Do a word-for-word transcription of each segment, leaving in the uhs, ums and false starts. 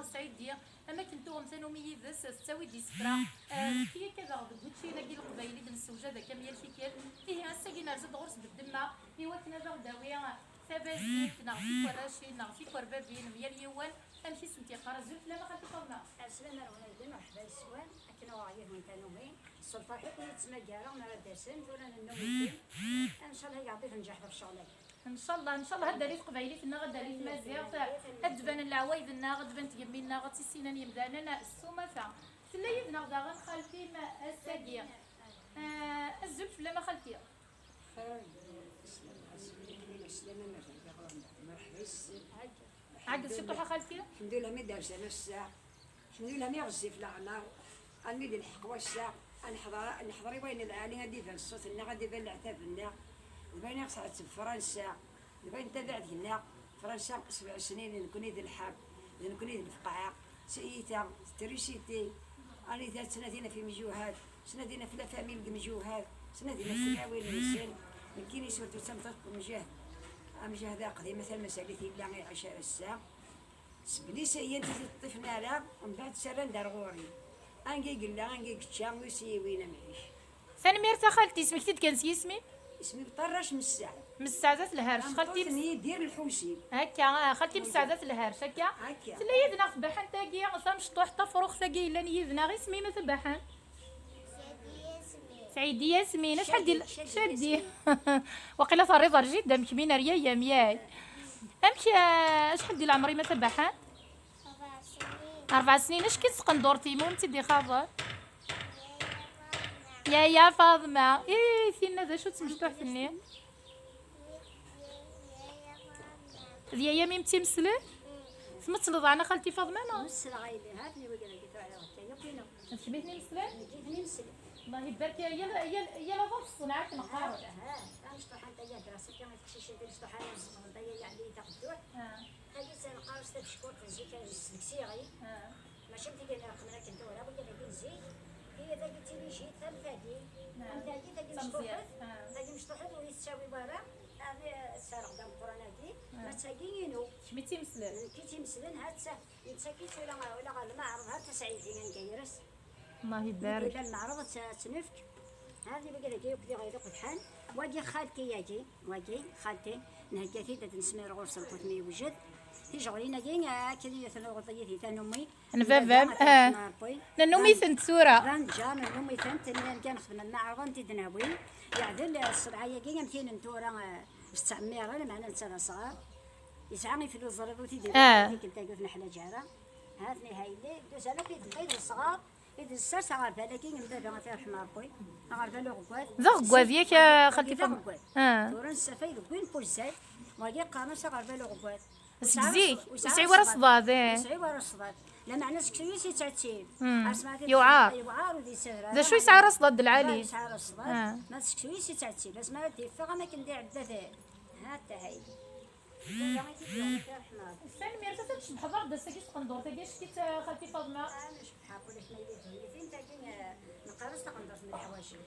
Sɛidi, am akken tuɣem tanumi yid-s, tettawi-d isefra. Eh, tefki akka daɣ deg wuččin-agi n leqbayel i d-nessewjad akka am yal tikkelt. Ihi, ass-agi nerza-d ɣur-s beddemma i wakken ad aɣ-d-tawi tabazirt neɣ tikerracin neɣ tikerbabin n yal yiwen, amek i sent-yeqqar. Azul fell-am a xalti Faḍma. Ɛeslama-nwen a yelli, merḥba yes-wen, akken uɣeɣ yid-wen tanumi, s lferḥ akk i yettmagareɣ mi ara d-tasem, tura nennum-ikem. Ncallah i yeɛṭi tenǧaḥ ɣef ccɣel-agi. Ncallah, ncallah ad d-tali teqbaylit-nneɣ, ad d-tali tmaziɣt, ad d-banen leɛwayed-nneɣ, ad d-ban tgemmi-nneɣ, ad tt-issinen yemdanen s umata. Tella yid-neɣ daɣen xalti-m ass-agi. Eh, azul fell-am a xalti. Xir, sslam ɣas-wen, sslam amerḥba, merḥba yes-sen. Ɛeggeḍ ciṭuḥ a xalti. Lḥemdullah mi d-rsan ass-a. Lḥemdullah mi ɣezzif leɛmer. Almi d-nelḥeq wass-a, ad neḥḍer, ad neḥḍer i wayen lɛali, ad d-iban ṣṣut-nneɣ, ad d-iban leɛtab-nneɣ. D wayen i ɣ-tɛetteb Fransa, d wayen tabaɛt deg-neɣ. Fransa sebɛa snin, d nekkni d lḥerb, d nekkni d lefqeɛ. Tiyita, trisiti, anita ttnadin ɣef imjuhad, ttnadin ɣef la famille deg imjuhad, ttnadin ɣef tlawin-nsen. Nekkini surtout d tameṭṭut n umjahd, amjahd aqdim, atan mazal-it yella iɛic ar ass-a. S Blis-ayi anta i t-iṭṭifen ara, mbeɛd ttarran-d ar ɣur-i. Anga i yella, anga i yečča, ur s-yiwin amɛic. Tanemmirt a xalti, isem-ik-t-id kan s yisem-im? Isem-iw Ṭarrac Messaɛd. Messaɛd At Lherc, xalti. Tameṭṭut n Yidir Lḥusin. Akka, ah, xalti Messaɛd At Lherc, akka? Akka. Tella yid-neɣ tbaḥant-agi, tamecṭuḥt, tafruxt-agi yellan yid-neɣ, isem-im a tabaḥant? Sɛidi Yasmin, acḥal di Cadi, Cadi. Waqila terriḍ ar jidda-m kmin ar yaya-m, yay. Amek, eh, acḥal di leɛmer-im a tabaḥant? Rebɛa snin. Rebɛa snin, acki tqendurt-im ur tt-id-ixaḍen? Yaya Faḍma. Ih, tinna d acu d tmecṭuḥt-nni? D yaya-m i m-tt-imeslen? Tmetleḍ ɛni a xalti Faḍma, neɣ? Nesleɣ a yelli, ha-ten-i wigad-agi tura akka yakk-inu. D kemm i ten-imeslen? Nekk i ten-imeslen. Allah ibarek, yal, yal, yal aḍu s ṣṣenɛa-k neqqaren. Ha, ha, tamecṭuḥant-agi heddreɣ s akka i teqcicin timecṭuḥanin zedɣent aya yeɛli taqedduḥt. Ha. Tagi d taneqqarust tabeckurt n zik, ad nesselk s yiɣil. Ha. Mačči am tigi n rqem akken tura, wigi dagi n zik, tigi dagi d tinijit, am tagi, ha, am tagi, tagi d tamẓirt, mecṭuḥet, ha, tagi mecṭuḥet ur yi-tettawi wara, armi ssarɣ-d ameqqran-agi, ha, ma d tagi inu. Kemm i tt-imeslen? Nekk i tt-imeslen, ha-tt-a, nettak-itt ula, ula ɣer lmeɛreḍ, ha-tt-a Sɛidi anga yers. Allah ibarek. Yella lmeɛreḍ ad tt-, ad tt-nefk. Hadi wagi dagi akk d iɣil iqedḥen. Wagi xalti-agi, wagi xalti. Nhegga-t-id ad nesmir ɣur-s lqut mi yewjed. Tijeɣlin-agi, akken i ten-uɣeḍ yid-i tanumi. N baba-m, ah. Nannumi-tent tura. D aneǧǧar, nannumi-tent, nnan kan xedmen lmeɛreḍ, ad tent-id-nawi. Yeɛdel, eh, ṣṣebɛa-agi am tin n tura, eh, ur ttɛemmiren, meɛna netta d asɣar. Yesɛa iflu ẓriḍ ur t-id-iban, ah, tikkelt-agi ur t-neḥlaǧ ara. Ha-ten-i ha yelli, d uzal akk i d-, i d lesɣar. I d-nessers aɣerbal-agi n baba, ad t-yerḥem Ṛebbi, aɣerbal uɣeggad. D aɣeggad, yak, a xalti Faḍma? D aɣeggad. Ah. Tura nessafay deg win n wuzzal, wagi qqaren-as aɣerbal uɣeggad. Seg zik, ur yesɛi ara ṣṣdad, eh. Ur yesɛi ara ṣṣdad. Lameɛna seksu-is yettɛettib. Hmm. Yewɛer. Yewɛer, ur d-yettadra. D acu yesɛa ara ṣṣdad d lɛali? Yesɛa ara ṣṣdad. Ah. Ma d seksu-is yettɛettib. Asmi ara d-yeffeɣ am akken d iɛedda d, ha-t-a ha yelli. Tanemmirt, ad tcebḥeḍ-aɣ-d ass-agi s tqendurt-agi, acki-tt, a xalti Faḍma? Ah, necbeḥ akk, ulac ma yella d tagnitin, tagi, eh, neqqar-as taqendurt n leḥwaci.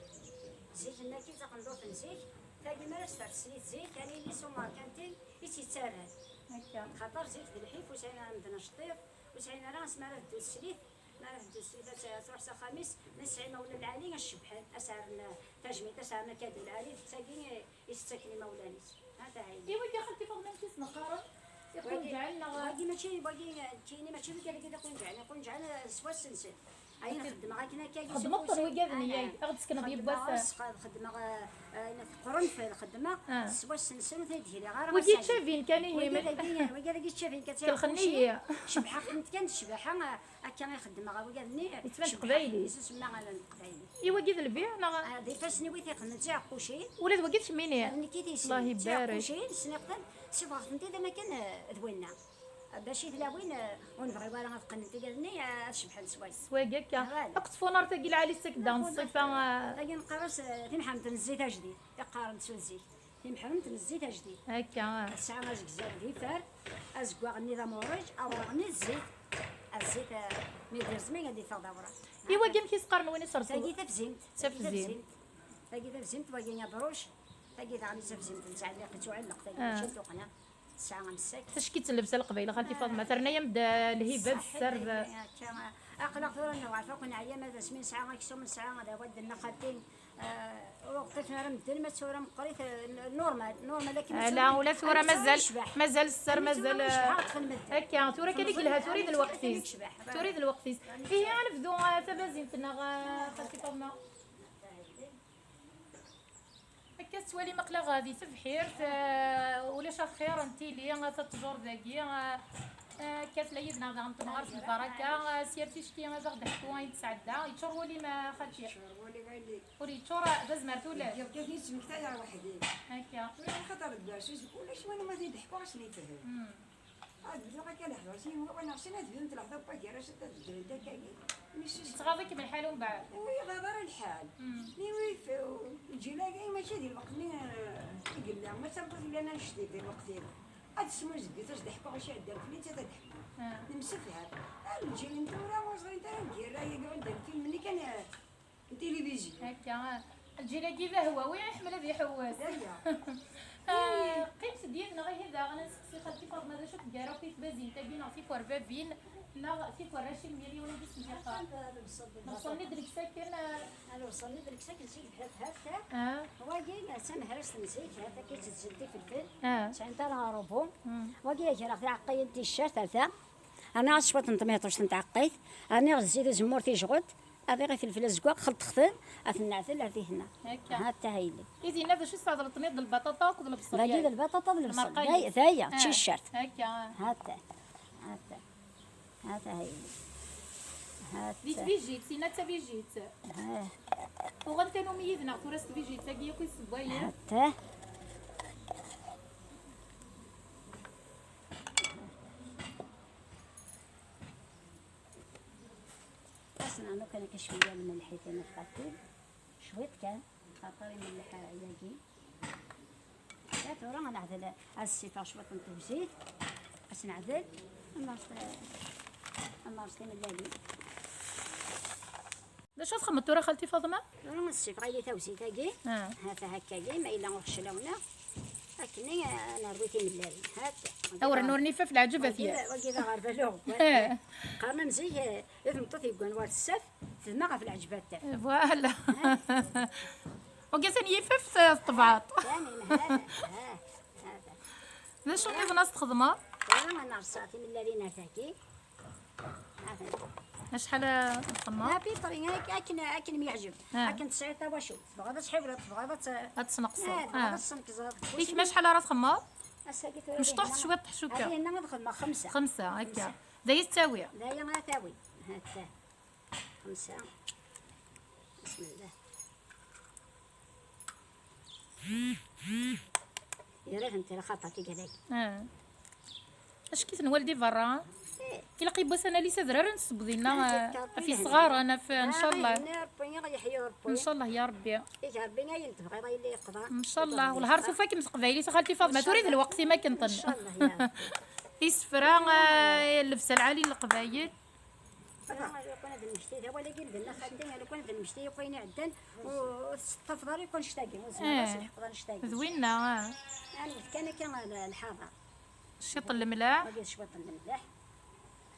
Zik-nni-agi d taqendurt n zik, tagi mi ara s-terr teslit zik, ad nili s umerkanti i tt-yettarran. Akka. Xaṭer zik d lḥif, ur sɛin ara medden aceṭṭiḍ, ur sɛin ara asmi ara teddu teslit, mi ara teddu teslit ad, ad truḥ s axxam-is, ma tesɛa imawlan lɛali ad cebḥen, ad s-rren tajmilt, ad s-rren akadu lɛali, d tagi i s-ttaken imawlan-is. Ha-t-a ha yelli. I wagi a xalti Faḍma amek i s-neqqaren? Iqunǧɛen neɣ? Wagi mačči, wagi, nekkini mačči d wigad i d iqunǧɛen, iqunǧɛen, eh, s wass-nsen. Ayen xeddmeɣ akken akka, txeddmeḍ-ten wigad-nni, ah, ad ɣ-d-tsekneḍ yiwwas? Xeddmeɣ, xeddmeɣ, eh, ayen teqqren f-, xeddmeɣ, ah, s wass-nsen ur ten-id-hriɣ ara. Wigi ttcabin kan, ihi. Wigi dagi, wigi dagi ttcabin kan, kelxen-iyi. Cebḥeɣ-tent kan d ccbaḥa, eh, Akka i xeddmeɣ awigad-nni. Yettban teqbaylit. Semma ala n teqbaylit. I wagi d lbiɛ, neɣ? Ah, d ifassen-iw i t-ixedmen d tiɛeqqucin. Ula d wagi d kemmini? Ah, d nekk i t-yesnen. Allah ibarek. D tiɛeqqacin, sniɣ-ten, sibɣeɣ-tent-id am akken, eh, d winna. Ah, bac i tlawin, eh, ur nebɣi wara ad qqnent igad-nni, ah, ad cebḥent s wayen. S wagi akka. Ah, voilà. Aqeṭfu n ar tagi lɛali tettak-d daɣen ṣṣifa, ah. Tagi neqqar-as, eh, timḥemt n zzit ajdid, i qqaren-tt zik. Timḥemt n zzit ajdid. Akka, ah. Tesɛa azegzaw d ifar, azeggaɣ-nni d amuṛej, awraɣ-nni d zzit. Zzit, ah, mi d-ireẓmi ad d-iffeɣ d awraɣ. I wagi amek i s-qqaren win i s-reṣṣden? Tagi tafzimt. Tafzimt. Tagi tafzimt, wagi abṛuc, tagi daɣen d tafzimt n tɛelliq, tettuɛelleq, tagi, ah, mačči n tuqqna. Tesɛa amsakk. Tackit n llebsa n leqbayel, xalti Faḍma, terna-yam-d lhiba d sser. Akka, aql-aɣ tura newɛef akk, neɛya, ma d asmi nesɛa aksum, nesɛa d awal d-nna xalti. Ur ɣ-ṭṭifen ara medden, ma d tura meqqrit, eh, normal, normal akken. Ala, ula tura mazal, mazal sser, mazal, eh, akka, tura kan i yelha, tura i d lweqt-is. Tura i d lweqt-is. Ihi, ad nebdu, eh, tamazint-nneɣ, eh, xalti Faḍma. Akka tettwalim aql-aɣ di tebḥirt, eh, ulac axir n tili, eh, tattjur dagi, eh, eh, akka tella yid-neɣ daɣen temɣart lbaraka, eh, s yir ticki ad aɣ-d-teḥku ayen tesɛedda. Yeččur wul-im, eh, xalti? Yeččur wul-iw a yelli. Ur yeččur, eh, d azmert ula. Yefka-t-id ttmektayeɣ weḥd-i. Akka. Tura axaṭer deg uɛessas ulac win ma t-id-ḥkuɣ ad sen-ifhem. Hmm. Ad bduɣ akka lehdur, sin wawal neɣ sin ad bdunt lehdur n wagar-as, ad ddrent akka-agi. Yettɣaḍ-ikem lḥal umbeɛd? Ur iɣaḍ ara lḥal. Mm. Mi wif, lǧil-agi mačči di lweqt-nni, eh, i yella. Ma d tameṭṭut yellan annect-ik di lweqt-im, ad tesmuzget, ad s-d-ḥkuɣ acu iɛeddan fell-i, ad d-ḥkuɣ. Ah. Nemsefham. A lǧil n tura ur ẓrint ara deg yirra-agi, anda lfilm-nni kan, eh, n tilivizyu. Akka, ah. Lǧil-agi d ahwawi, iḥemmel ad iḥewwes. D aya. Ah, qqimet-d yid-neɣ ihi daɣen ad nseqsi xalti Faḍma d acu tgara akk i tbazint-agi neɣ tikwarbabin neɣ tikwracin n yal yiwen anda i sen-yeqqar. Lebṣel-nni d leksaken, ah. Lebṣel-nni d leksaken zik ha-t-a. Ah. Wagi d tamehrast n zik, ha-t-a akka i ttezzint ifelfel. Ah. Sɛint ara arubu. Mm. Wagi agraɣ tiɛeqqiyin ticcert ha-t-a. Rniɣ cwiṭ n tmiṭuct n tɛeqqayt. Rniɣ zzit uzemmur tijɣelt. Rniɣ ifelfel azeggaɣ, xelṭeɣ-ten, ad ten-neɛtel ar tihenna. Akka. Ha-t-a ha yelli. I dinna d acu i tesɛedleḍ-ten-id d lbaṭaṭa akked lebṣel? Dagi d lbaṭaṭa d lebṣel. Lmerqa-yi. D aya, d ticcert. Akka. Ha-t-a. Ha-t-a. Ha-t-a ha yelli. Ha-t-a. Di tbijit, tinna d tabijit. Ah. Uɣal tanumi yid-neɣ tura s tbijit-agi akk i tessewwayem. Ha-t-a. Xas nɛnu kan akka cwiya n lmelḥ i tama tqatil, cwiṭ kan, xaṭer imelleḥ yagi. Ya tura ad neɛdel, ad ssifeɣ cwiṭ n tewzit, ad s-neɛdel, ad nerẓ, ad nerẓ timellalin. D acu ad txedmeḍ tura, xalti Faḍma? Tura ad ssifeɣ yili tawzit-agi. Ah. Ha-t-a hakkagi, ma yella uxeclaw-nneɣ. Akkenni, ah, nerwi timellalin. Ha-t-a. Awren ur nifaf leɛǧeb ad t-yaf. Wagi d aɣerbal uɣewwal. Eh. Qqaren am zik, eh, i tmeṭṭut yeggan war tessaf, tedma ɣef leɛǧeb ad taf. Voilà. Eh. Wagi atan yifaf, eh, ṭṭbaɛt. Tani, ha-t-a, ha-t-a. D acu nniḍen ad s-txedmeḍ? Tura ad nerṣa timellalin ar dagi. Acḥal ad txemmeḍ? La pipri, ak-, akken, akken mi yeɛjeb. Ah. Akken tesɛiḍ tawacult. Tebɣiḍ ad tḥibreḍ, tebɣiḍ ad t-, ad tesneqseḍ. Ah, tebɣiḍad tesneqseḍ. I kemm acḥal ara txemmeḍ? Ass-agi tura mecṭuḥ cwiṭ ḥcuka. Ad yenna ad xedmeɣ xemsa. Xemsa, akka. Xemsa. D aya tettawi? D aya ara tawi. Ha-t-a. Xemsa. Bismillah. Yerra-tent ila xaṭer tigadagi. Ah. Acki tenwal di berra? Eh. Ilaq yiwwas ad nali s adrar ad nsewweḍ inna, ah, ɣef yisɣaren, ɣef, ncallah. Ncallah ya Rebbi. Ncallah, wellah ar tufa-kem teqbaylit a xalti Faḍma, tura i d lweqt-im akken tenna. Isefra, ah, llebsa lɛali n leqbayel. Lukan ad nmekti, d awal-agi i d-tenna xalti, lukan ad nmekti akk ayen iɛeddan, ur tettaffeḍ ara akk annect-agi, ur tezmireḍ ad tleḥqeḍ annect-agi. D winna, ah. Ad nefk kan akka l-, lḥaḍer. Ciṭ n lemleḥ. Wagi d cwiṭ n lemleḥ.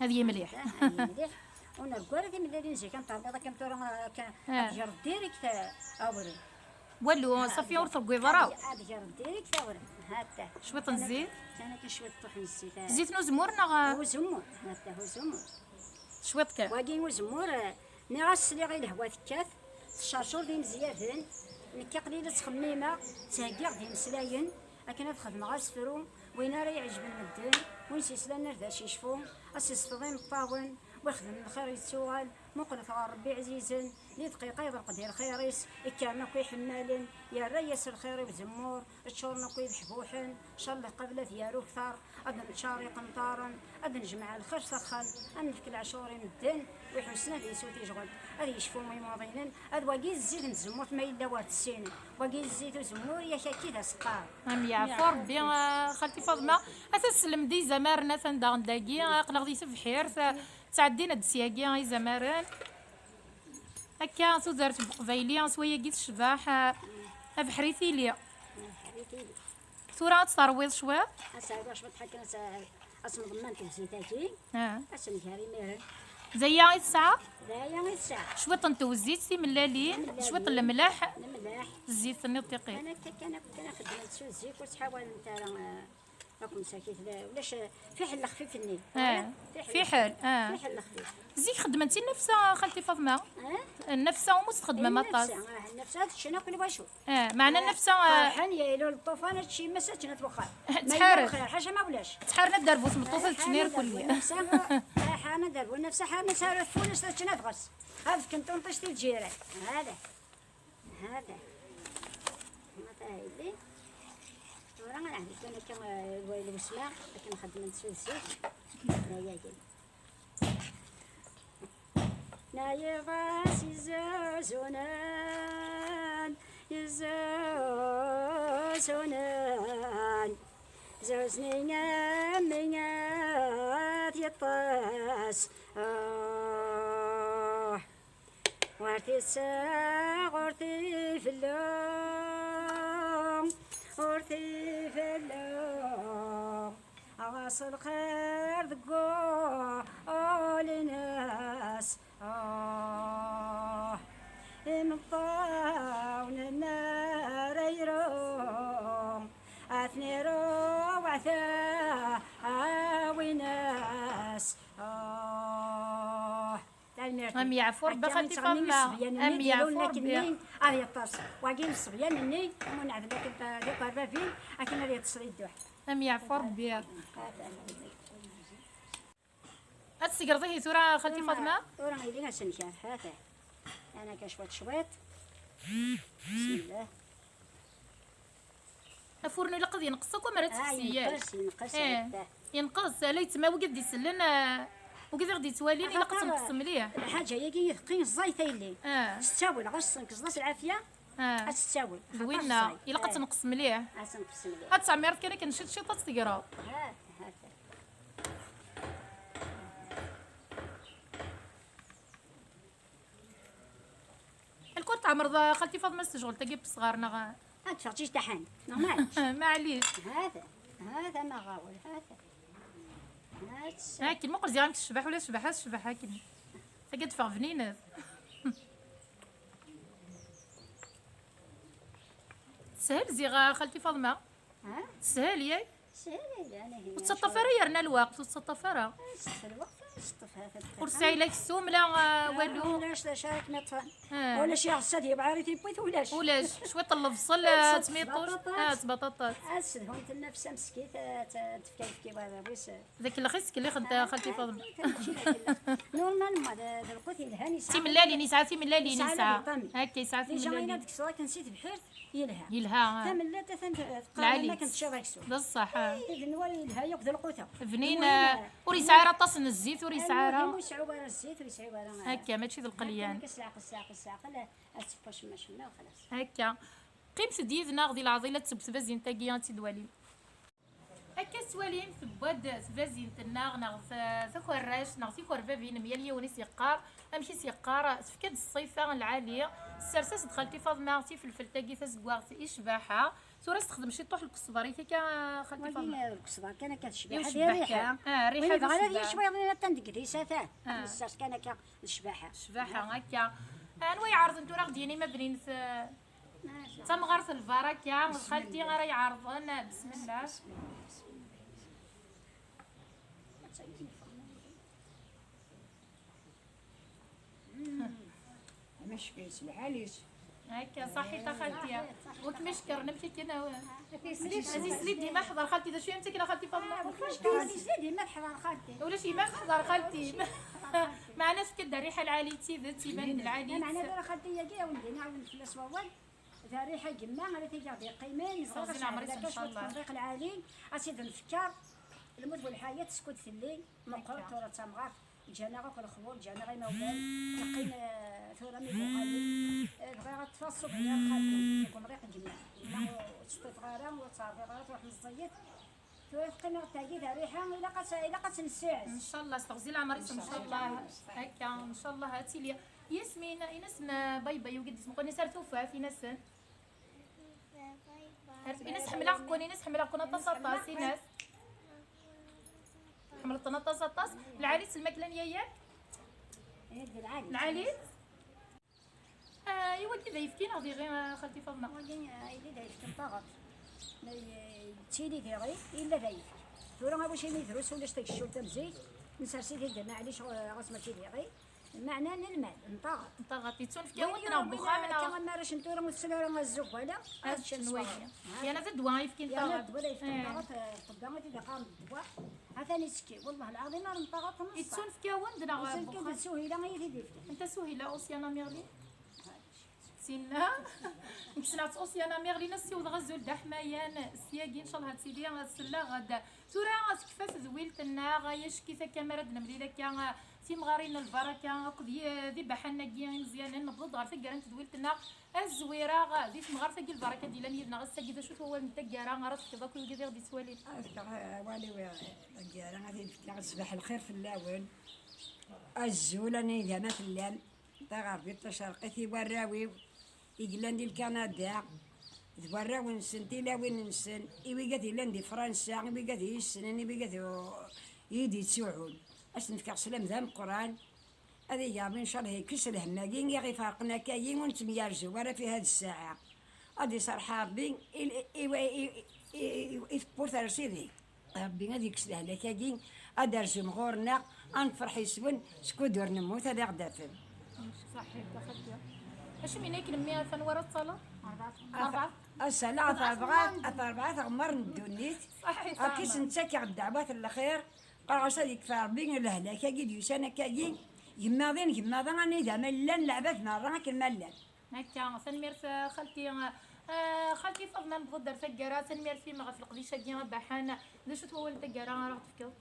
Ad yimliḥ. Ad yimliḥ. Ur nergu ara timellalin zik, ad terwiḍ akken tura, akka, ad tgerḍ direct, ah, awren. Walu, ṣafi ur terwiḍ ara. Ad, ad tgerḍ direct awren. Ha-t-a. Cwiṭ n zzit. Kan akka cwiṭ n zzit, ah. Zzit n uzemmur neɣ? Uzemmur. Ha-t-a, uzemmur. Cwiṭ kan. Wagi uzemmur, eh, nniɣ-as sliɣ i lehwa tekkat, tcercur d imezyaden, nekk aql-i la ttxemmimeɣ, ttheggiɣ-d imeslayen, akken ad xedmeɣ asefru, win ara iɛejben medden, win s-yeslan ar d acicfu, ad s-isfeḍ imeṭṭawen, wi xedmen lxir yettuɣal, muqlet ɣer Rebbi ɛzizen, di dqiqa iḍelq di lxir-is, ikkren akk iḥemmalen, yerra-yas lxir i uzemmur, ččuren akk ibeḥbuḥen, calleɣ qabel ad yaru kter, ad neččar iqenṭaren, ad nejmeɛ lxir s axxam, ad nefk leɛcur i medden, wi ḥussen ad yessu tijɣelt, ad yecfu imuḍinen, ad wagi zzit n tzemmurt ma yella war tessinen, wagi zzit uzemmur, yak akki d aseqqar. Am yeɛfu Rebbi, a xalti Faḍma, a taslem d izamaren atan daɣen dagi, aql-aɣ di tebḥirt, ttɛeddin-d syagi izamaren. Akka tudert n Uqbayli s wayagi tecbeḥ, a, abeḥri tili. Abeḥri tili. Tura ad tt-terwiḍ cwiṭ. Ad tt-rwiɣ cwiṭ ḥakken ad tt-, ad tt-nḍemmen deg zzit-agi. Ah. Ad tt-nger imiren. D aya i tesɛa? D aya i tesɛa. Cwiṭ n tewzit, timellalin, timellalin, cwiṭ n lemleḥ, lemleḥ. Zzit-nni tiqi. Kan akka, kan akka, kan xeddment s zzit, ur ttḥawalent ara, eh, akk msakit, la, ulac, eh, fiḥel lexfif-nni. Ah. Fiḥel, ah. Fiḥel lexfif. Zik xeddment i nnefsa, xalti Faḍma? Eh? Nnefsa umi tt-txeddmem aṭas. Nnefsa, ah, nnefsa ad ččen akk lwacu. Eh, meɛna nnefsa, eh, ferḥen, ya ilu lṭufan, ad ččen massa, ad ččen at wexxam. Ma yella lxir, ḥaca ma ulac. Ttḥaren ad derbu tmeṭṭut, ad ččen irkelli. Nnefsa, ḥaren ad derbu nnefsa, ḥaren ad saru tfunast, ad ččen ad ɣes. Ad fken tunṭict i lǧiran. Hada. Hada. Ma ta yelli. Tura ad nɛeddi kan akka, eh, lwayel wesma, akken xeddmen s zzit. Ayagi. Nayeɣ-as izuzunen, izuzunen, zuznen am winnat yeṭṭes. Ah, ur t-isseɣ, ur t-ifellu, ur t-ifellu. Ɣas lxir deg ul-ines, ah, imeṭṭawen ara iru, ad ten-iru weɛtawin-is, ah. Tanemmirt. Am yeɛfu Rebbi, akka xalti Faḍma. Am yeɛfu Rebbi. Ad yeṭṭes. Wagi n ṣṣebyan-nni, am uneɛdel akken d akerbabin, akken ad yeṭṭes di dduḥ. Am yeɛfu Rebbi. Ad tesgreḍ ihi tura, xalti Faḍma? Tura ili asenker, hata. Ana kan cwiṭ cwiṭ. Bismillah. Afurnu ilaq ad yenqes akk, amer ad tefsi, yak? Yenqes, yenqes, eh, yenqes, ala yettma wigad d-isellen, eh, wigad i ɣ-d-yettwalin, ilaq ad tenqes mliḥ. Lḥaǧa-agi i teqqin ẓẓayet a yelli. Ah. S ttawil, ɣas tenqes-as lɛafya, ah, ad tettawil. D winna, ilaq ad tenqes mliḥ. Ad tenqes mliḥ. Ad teɛmireḍ kan akken ciṭ ciṭ ad tt-tegreḍ. Ah, ah. Lkul tɛemreḍ, xalti Faḍma, s tejɣelt-agi n wesɣar, neɣ? Ad teffeɣ d tijtaḥan, normal. Maɛlic. Hata, hata ma ɣawel, hata. Akken, muqel ziɣ amek tecbeḥ, ula tecbeḥ, ad tecbeḥ akken. Tagi ad teffeɣ bninet. Teshel ziɣ, xalti Faḍma. Ha? Teshel, yak? Teshel, yak, anahi. Ur tettaṭṭaf ara yerna lweqt, ur tettaṭṭaf ara. Tettaṭṭaf lweqt, tettaṭṭaf, ha, tettaṭṭaf. Ur tesɛi la aksum, la, ah, walu. Ulac d acu ara kem-iṭṭfen. Ah. Ulac iɣes ad yebɛer i tiwwit, ulac. Ulac, cwiṭ n lebṣel, ah, tmiṭuct, tbaṭaṭat. Ah, tbaṭaṭat. Ad ssedhunt nnefs ameskit, ah, ad tefk ayefki i warraw-is. D akellex i ttkellixent, ah, xalti Faḍma. Normalement, d, d lqut yelhan, yesɛa. Timellalin, yesɛa timellalin, yesɛa. Akka, yesɛa timellalin. Déjà, ayen ad tekkseḍ akken si tebḥirt, yelha. Yelha, ah. Tamellalt atan teqqar akken teččiḍ aksum. D ṣṣeḥ, ah. Igenwa yelha yakk d lqut-a. Bnin, ah, ur yesɛi ara aṭas n zzit, ur yesɛi ara. Ur yesɛi ara zzit, ur yesɛi ara, ah. Akka, mačči d lqelyan. Akka, s leɛqel, s leɛqel, s leɛqel, ad teww acemma, acemma, xlas. Akka. Qqimet-d yid-neɣ di leɛḍil, ad teww tbazint-agi, ad tt-id-twalim. Akka tettwalim, tewwa-d tbazint-nneɣ, neɣ t-, takerract, neɣ tikerbabin, myal yiwen i s-yeqqar, amek i s-yeqqar, tefka-d ṣṣifa n lɛali, tessers-as-d xalti Faḍma tifelfelt-agi tazeggaɣt i ccbaḥa. Tura s texdem ciṭuḥ lkesbar-ik akka, xalti Faḍma. Wagi, eh, lkesbar kan akka d ccbaḥa, d rriḥa. Ah, rriḥa d ccbaḥa. Win yebɣan ad yečč wayeḍ attan deg idis, atan. Ah. Nessers kan akka d ccbaḥa. Ccbaḥa, akka. Anwa iɛerḍen tura, ɣ-d-yini ma bnin t-, d tamɣart n lbaraka, d xalti ara iɛerḍen, bismillah. Amack-is, lɛali-s. Akka, ṣaḥit a xalti. Ur kem-icekkren amek akken, a-, ad isli dima ḥḍer xalti, d acu i am-ttaken a xalti Faḍma? Ad isli dima teḥḍer xalti. Ulac yemma teḥḍer xalti. Meɛna tefka-d rriḥa lɛali d tidet, iban-d lɛali. Meɛna tura xalti-agi, a wen-d-ini, a wen fell-as wawal. D rriḥa n yemma ara t-ig-aɣ-d-yeqqimen, ẓriɣ acḥal d akka cwiṭ n ṭṭerriq lɛali, ad tt-id-nfekker, lmut bu lḥayat, skud telli, meqqret tura d tamɣart, ǧǧan-aɣ akk lexbur, ǧǧan-aɣ imawlan, yeqqim, eh, tura mi d-uɣalen, eh, bɣiɣ ad ṭṭfeɣ ṣṣubnir n xalti, deg umḍiq n yemma. Yemma ur tt-ṭṭifeɣ ara, ur tt-rḍiɣ ara, truḥ meẓẓiyet. Tura teqqim-aɣ-d tagi d rriḥa, ilaq ad tt-, ilaq ad tt-nessiɛez. Ncallah, s teɣzi leɛmer-is, ncallah. Akka, ncallah ad tili. Yasmin, in-asen, uh, bay bay, wigi d-ismeqqen-is ar tufat, in-asen. Bay bay. Ines, ḥemmleɣ-ken, Ines, ḥemmleɣ-ken aṭas, aṭas, Ines. Ḥemmleɣ-ten aṭas, aṭas. Lɛali s lmakla n yaya-k? Lɛali. Ah, i wagi d ayefki neɣ d iɣi, ah, xalti Faḍma? Wagi, ah, yella d ayefki n taɣaṭ. Ma yettili d iɣi, yella d ayefki. Tura, a wacimi drus, ulac tageccilt am zik, nsers-it-id, maɛlic, ɣas mačči d iɣi. Meɛna n lmal, n taɣaṭ. N taɣaṭ, yettunefk-awen neɣ n wexxam neɣ? Akka, am arrac n tura ur tessin ara azzug wala, ad ččen s wayeḍ. Yerna d ddwa ayefki n taɣaṭ. Yerna d ddwa ayefki n taɣaṭ, eh, ṭṭebba i t-id-iqqaren ddwa. Atan ittekki, wellah lɛaḍim ar n taɣaṭ neṣṣeḥ. Yettunefk-awen-d neɣ n wexxam? Yettunefk-d Suhila i t-id-ifkan. Anta Suhila, Oceana Merlin? Tinna. Nekk ssneɣ-tt Oceana Merlin, ad ssiwḍeɣ azul d aḥmayan syagi, ncallah ad tili tselleɣ-d. Tura tekfa tedwilt-nneɣ, ay acki-t akka mi ara d-nemlil akka timɣarin n lbaraka akked yi-, d ibaḥanen-agi imeẓyanen, newweḍ-d ɣer taggara n tedwilt-nneɣ. Ad zwireɣ di temɣart-agi lbaraka d-yellan yid-neɣ ass-agi, d acu-t wawal n taggara ara tefkeḍ akk i wigi i ɣ-d-yettwalin? Ad fkeɣ awal-iw i taggara, ad t-id-fkeɣ: ṣṣbeḥ lxir fell-awen. Azul, anida ma tellam. Taɣerbiṭ tacerqit i warraw-iw i yellan di Lkanada, d warraw-nsen, tilawin-nsen, i wigat yellan di Fransa, i wigat i yi-ssnen, i wigat u-, i yi-d-yettsuɛun. Ad sen-fkeɣ sslam d ameqqran. Ad ig Ṛebbi, ncallah, yekkes lhemm-agi i ɣ-iferqen akkagi, ur nettemyerzu ara fi had ssaɛa. Ad iṣerḥ Ṛebbi i, i, i, i, i, i tewwurt ar sidi. Ṛebbi ad ikkes lehlak-agi, ad d-rzun ɣur-neɣ, ad nefreḥ yes-wen, skud ur nemmut ad aɣ-d-afen. Ṣaḥit, a xalti. Acimi akken mmi atan wara ttalaḍ? Rebɛa. Rebɛa. Ass-a, la, at rebɛa, at rebɛa teɣmar n ddunit. Ṣaḥit. Akka i s-nettakeɣ ddeɛwat n lxir. Qqareɣ-as ad yekfa Ṛebbi lehlak-agi d-yusan akkagi. Gemmaḍin, gemmaḍa, anida ma llan leɛbad merra akken ma llan. Akka, tanemmirt, a xalti. A xalti Faḍma, newweḍ-d ar taggara, tanemmirt-im ɣef leqdic-agi abaḥan. D acu-t wawal n taggara ara ɣ-d-tefkeḍ?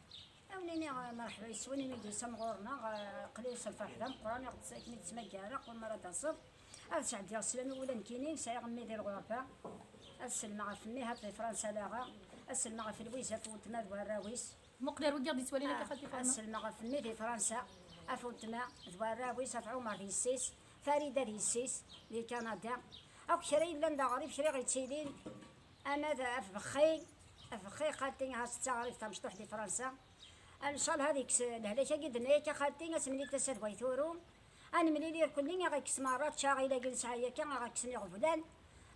Ad wen-iniɣ, eh, merḥba yes-wen, imi d-tusam ɣur-neɣ, eh, aql-i s lferḥ d ameqqran, i ɣ-d-, akken i d-ttmagareɣ, win mi ara d-taseḍ. Ad sɛeddiɣ sslam i wula nekkini, sɛiɣ mmi di lɣerba. Ad sellmeɣ ɣef mmi, hat di Fransa laɣa. Ad sellmeɣ ɣef Lwiza, ɣef weltma d warraw-is. Muqel ar wigi i ɣ-d-yettwalin akka, xalti Faḍma. Ad sellmeɣ ɣef mmi di Fransa, ɣef weltma d warraw-is, ɣef Ɛumer d yessi-s, Farida d yessi-s di Kanada. Akk kra yellan d aɣrib, kra i ɣ-yettilin, ama d ɣef Bexxi, ɣef Bexxi, xalti, ha s d taɣribt tamecṭuḥt di Fransa. Ncallah ad ikkes lehlak-agi d-nenna akka, xalti, ad temlil tasa d way turu. Ad nemlil irkelli, a ɣ-ikkes merra ttcaɣil-agi nesɛa akka, a ɣ-ikksen iɣeblan.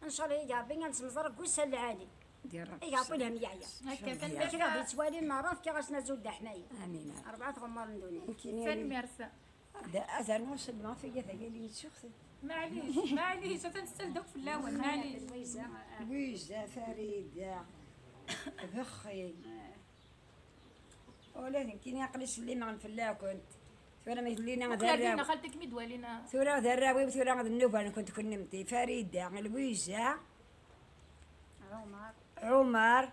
Ncallah, ig Ṛebbi ad nsemẓer deg ussan lɛali. Di Ṛebbi. Ig Ṛebbi lhem yeɛya. Akka, tanemmirt. Kra d-yettwalin merra, fkiɣ-asen azul d aḥmayi. Amin. Rebɛa tɣemmar n ddunit. Nekkini. Tanemmirt. Da, ad rnuɣ sellmeɣ ɣef igat-agi yettuxten. Maɛlic, maɛlic, atan tessal-d akk fell-awen, maɛlic. Lwiza, ah. Lwiza, Farida, Bexxi. Ah. Ula d nekkini aql-i slimeɣ fell-akent. Tura ma yellina d arraw. Xalti, kem-id-walin. Tura d arraw-iw, tura d nnuba-nkent kennemti. Farida, Lwiza, Ɛumar. Ɛumar,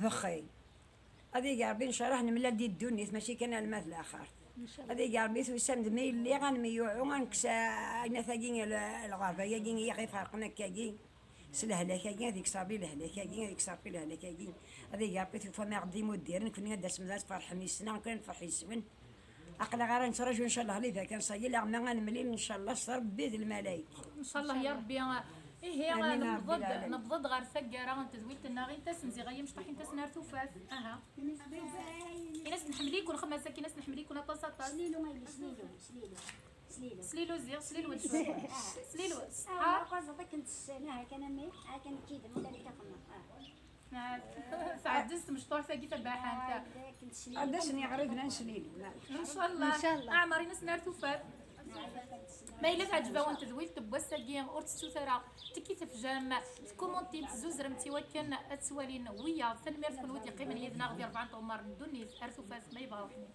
Bexxi. Ad ig Ṛebbi ncaraḥ nemlal di ddunit, mačči kan alma d laxert. Ad ig Ṛebbi tusam-d mi yelli, ad nemyuɛu, ad nekkes, a, aynat-agi, l-, lɣerba-agi i ɣ-iferqen akkagi. S lehlak-agi, ad ikkes Ṛebbi lehlak-agi, ad ikkes Ṛebbi lehlak-agi. Ad ig Ṛebbi tufam-aɣ-d imuddiren, kenwi ad d-tasem ad tferḥem yes-neɣ, nekkni ad nefreḥ yes-wen. Aql-aɣ ara nettraǧu, ncallah, les vacances-agi, leɣ ma ad nemlil, ncallah, s Ṛebbi d lmalayek. Ncallah, ya Ṛebbi. Ihi, amin, a Ṛebbi lɛalamin. Newweḍ-d, newweḍ-d ɣer taggara n tedwilt-nneɣ, intasen ziɣ ay imecṭaḥ, intasen ar tufat. Aha. Ines, nḥemmel-iken, xemmas akin, Ines, nḥemmel-iken aṭas, aṭas. Slilu, ma yella, slilu, slilu. Slilu. Slilu ziɣ, slilu. Slilu. Slilu. Ah, ah. Aqaẓ akken tessen, ah, kan a mmi, ah, kan kid, mula d ikaqen, ah. Ah, tɛeddes tmecṭuḥt-agi tabaḥant. Ah, akken tessen. Ad d-asen yiɣriben ad nslilu. Ncallah. Ncallah. Aɛmer, Ines, ar tufat. Ma yella teɛǧeb-awen tedwilt n wass-agi, ur tettut ara, tekki tefjam, tkumuntim, tezzuzrem-tt i wakken ad twalin wiyaḍ. Tanemmirt-nwen wid yeqqimen yid-neɣ di rebɛa n tɣemmar n ddunit. Ar tufat, ma yebɣa Ṛebbi.